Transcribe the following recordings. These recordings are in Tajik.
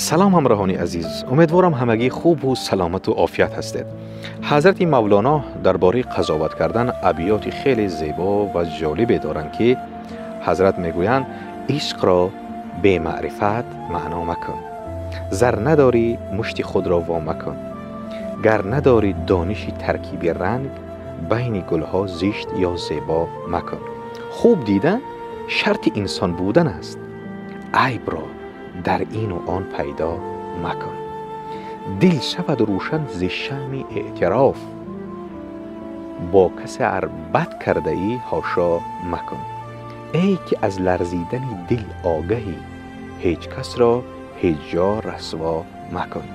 Салом, ҳамроҳони азиз. Умедворам, ҳамагӣ хубу саломату офият ҳастед. Ҳазрати Мавлоно дар бораи қазоват кардан абёти хеле зебо ва ҷолибе доранд, ки ҳазрат мегӯянд: ишқро бемаърифат маъно макун, зар надорӣ, мушти худро во макун, гар надорӣ дониши таркиби ранг, байни гулҳо зишт ё зебо макун. Хуб дидан шарти инсон будан аст, айбро дар ину он пайдо макун. Дил шавад рӯшан зи шамъи эътироф, бо касе ар бад кардаӣ ҳошо макун. Эй ки аз ларзидани дил огаҳӣ, ҳеҷ касро ҳеҷ ҷо расво макун.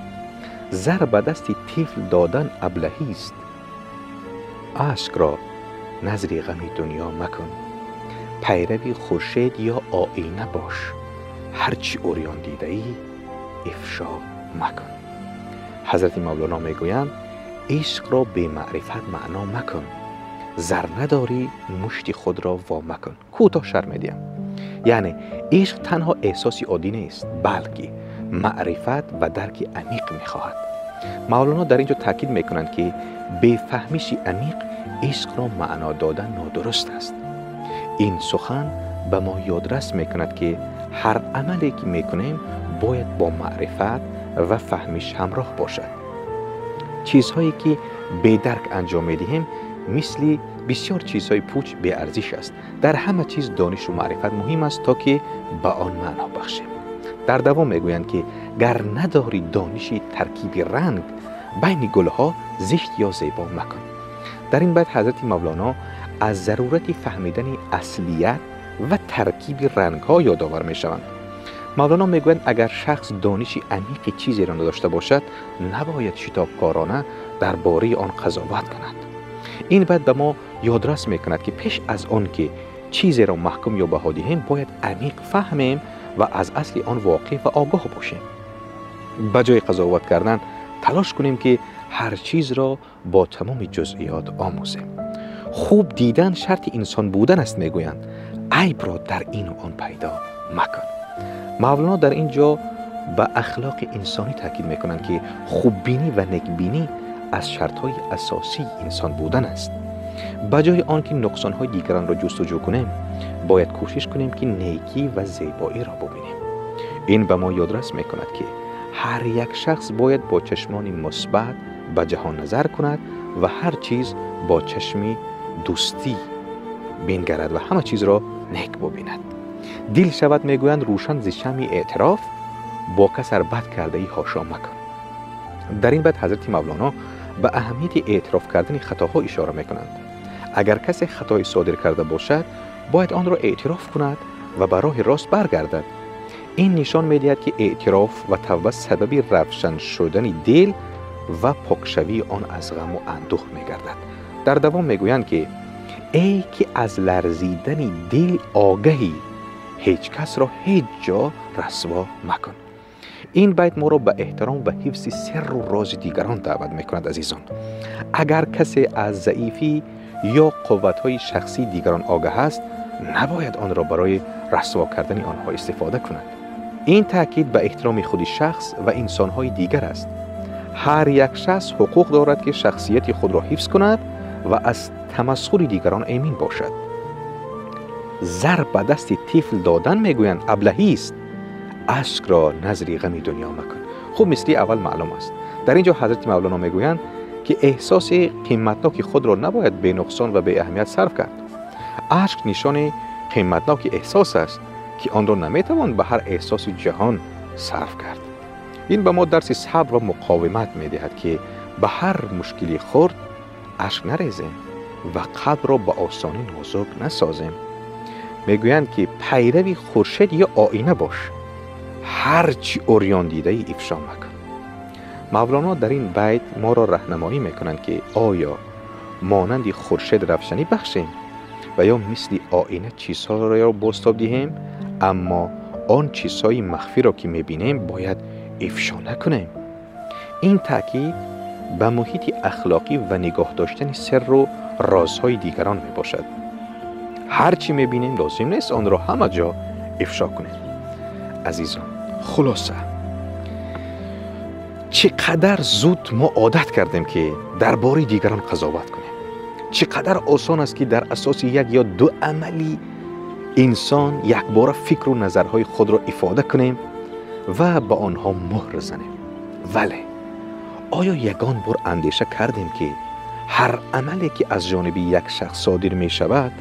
Зар ба дасти тифл додан аблаҳист, ашкро назри ғами дунё макун. Пайрави хуршед ё оина бош, ҳарчи урён дидаӣ ифшо макун. Ҳазрати Мавлоно мегӯянд: ишқро бемаърифат маъно макун, зар надорӣ, мушти худро во макун. Кӯтоҳ шарҳ медиҳам. Яъне ишқ танҳо эҳсоси оддӣ нест, балки маърифат ва дарки амиқ мехоҳад. Мавлоно дар ин ҷо таъкид мекунанд, ки бефаҳмиши амиқ ишқро маъно додан нодуруст аст. Ин сухан ба мо ёдрас мекунад, ки ҳар амале ки мекунем, бояд бо маърифат ва фаҳмиш ҳамроҳ бошад. Чизҳое ки бедарк анҷом медиҳем, мисли бисёр чизҳои пуч, беарзиш аст. Дар ҳама чиз донишу маърифат муҳим аст, то ки ба он маъно бахшем. Дар давом мегӯянд, ки гар надорӣ дониши таркиби ранг, байни гулҳо зишт ё зебо макун. Дар ин байт ҳазрати Мавлоно аз зарурати фаҳмидани аслият ва таркиби рангҳо ёдовар мешаванд. Мавлоно мегӯянд, агар шахс дониши амиқи чизеро надошта бошад, набояд шитобкорона дар бораи он қазоват кунад. Ин байт ба мо ёдрас мекунад, ки пеш аз он ки чизеро маҳкум ё баҳо диҳем, бояд амиқ фаҳмем ва аз асли он воқиф ва огоҳ бошем. Ба ҷои қазоват кардан, талош кунем, ки ҳар чизро бо тамоми ҷузъиёт омӯзем. Хуб дидан шарти инсон будан аст, мегӯянд, айбро дар ину он пайдо макун. Мавлоно дар ин ҷо ба ахлоқи инсонӣ таъкид мекунанд, ки хуббинӣ ва некбинӣ аз шартҳои асосии инсон будан аст. Ба ҷои он ки нуқсонҳои дигаронро ҷустуҷӯ кунем, бояд кӯшиш кунем, ки некӣ ва зебоиро бубинем. Ин ба мо ёдрас мекунад, ки ҳар як шахс бояд бо чашмони мусбат ба ҷаҳон назар кунад ва ҳар чиз бо чашми дӯстӣ бингарад ва ҳама чизро нек бубинад. Дил шавад, мегӯянд, рӯшан зи шамъи эътироф, бо кас ар бад кардаӣ ҳошо макун. Дар ин байт ҳазрати Мавлоно ба аҳамияти эътироф кардани хатоҳо ишора мекунанд. Агар касе хатое содир карда бошад, бояд онро эътироф кунад ва ба роҳи рост баргардад. Ин нишон медиҳад, ки эътироф ва тавба сабаби равшан шудани дил ва покшавии он аз ғаму андӯҳ мегардад. Дар давом мегӯянд, ки эй ки аз ларзидани дил огаҳӣ, ҳеҷ касро ҳеҷ ҷо расво макун. Ин байт моро ба эҳтиром ва ҳифзи сирру рози дигарон даъват мекунад. Азизон, агар касе аз заифӣ ё қувватҳои шахсии дигарон огаҳ аст, набояд онро барои расво кардани онҳо истифода кунад. Ин таъкид ба эҳтироми худи шахс ва инсонҳои дигар аст. Ҳар як шахс ҳуқуқ дорад, ки шахсияти худро ҳифз кунад ва аз тамасхури дигарон эмин бошад. Зар ба дасти тифл додан, мегӯянд, аблаҳист, ашкро назри ғами дунё макун. Хуб, мисли аввал маълум аст. Дар ин ҷо ҳазрати Мавлоно мегӯянд, ки эҳсоси қиматноки худро набояд бенуқсон ва беаҳамият сарф кард. Ашк нишони қиматноки эҳсос аст, ки онро наметавон ба ҳар эҳсоси ҷаҳон сарф кард. Ин ба мо дарси сабр ва муқовимат медиҳад, ки ба ҳар мушкили хурд ашк нарезем ва қалбро ба осонӣ нозук насозем. Мегӯянд, ки пайрави хуршед ё оина бош, ҳарчи урён дидаӣ ифшо макун. Мавлоно дар ин байт моро раҳнамоӣ мекунанд, ки оё монанди хуршед равшанӣ бахшем ва ё мисли оина чизҳоро бозтоб диҳем, аммо он чизҳои махфиро, ки мебинем, бояд ифшо накунем. Ин таъкид ба муҳити ахлоқӣ ва нигоҳ доштани сирру розҳои дигарон мебошад. Ҳар чӣ мебинем, лозим нест онро ҳама ҷо ифшо кунем. Азизон, хулоса. Чӣ қадар зуд мо одат кардем, ки дар бораи дигарон қазоват кунем. Чӣ қадар осон аст, ки дар асоси як ё ду амали инсон якбора фикру назарҳои худро ифода кунем ва ба онҳо муҳр занем. Вале оё ягон бор андеша кардем, ки ҳар амале, ки аз ҷониби як шахс содир мешавад,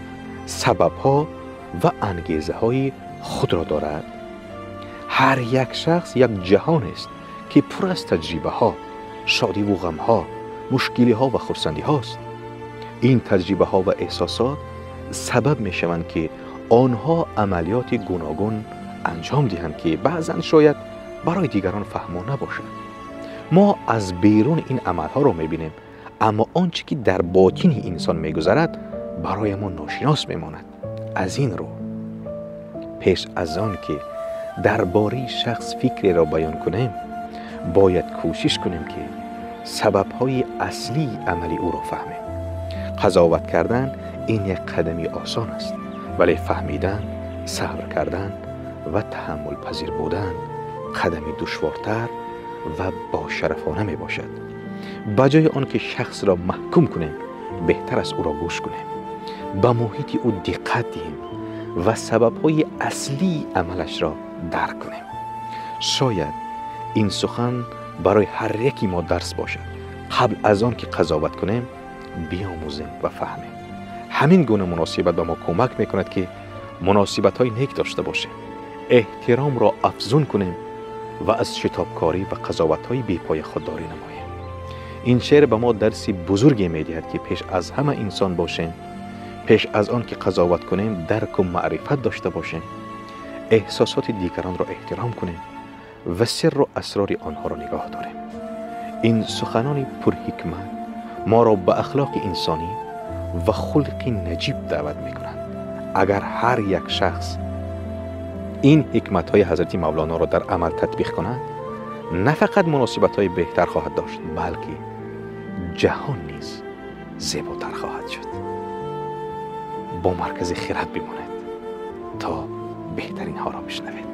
сабабҳо ва ангезаҳои худро дорад? Ҳар як шахс як ҷаҳонест, ки пур аз таҷрибаҳо, шодиву ғамҳо, мушкилиҳо ва хурсандиҳост. Ин таҷрибаҳо ва эҳсосот сабаб мешаванд, ки онҳо амалиёти гуногун анҷом диҳанд, ки баъзан шояд барои дигарон фаҳмо набошад. Мо аз берун ин амалҳоро мебинем, аммо он чӣ ки дар ботини инсон мегузарад, барои мо ношинос мемонад. Аз ин рӯ, пеш аз он ки дар бораи шахс фикреро баён кунем, бояд кӯшиш кунем, ки сабабҳои аслии амали ӯро фаҳмем. Қазоват кардан ин як қадами осон аст, вале фаҳмидан, сабр кардан ва таҳаммулпазир будан қадами душвортар ва бошарафона мебошад. Ба ҷои он ки шахсро маҳкум кунем, беҳтар аст ӯро гӯш кунем, ба муҳити ӯ диққат диҳем ва сабабҳои аслии амалашро дарк кунем. Шояд ин сухан барои ҳар яки мо дарс бошад. Қабл аз он ки қазоват кунем, биомӯзем ва фаҳмем. Ҳамин гуна муносибат ба мо кӯмак мекунад, ки муносибатҳои нек дошта бошем, эҳтиромро афзун кунем ва аз шитобкорӣ ва қазоватҳои бепоя худдорӣ намоем. Ин шеър ба мо дарси бузурге медиҳад, ки пеш аз ҳама инсон бошем, пеш аз он ки қазоват кунем, дарку маърифат дошта бошем, эҳсосоти дигаронро эҳтиром кунем ва сирру асрори онҳоро нигоҳ дорем. Ин суханони пурҳикмат моро ба ахлоқи инсонӣ ва хулқи наҷиб даъват мекунанд. Агар ҳар як шахс ин ҳикматҳои ҳазрати Мавлоноро дар амал татбиқ кунад, на фақат муносибатҳои беҳтар хоҳад дошт, балки ҷаҳон низ зеботар хоҳад шуд. Бо Маркази Хирад бимонед, то беҳтаринҳоро бишнавед.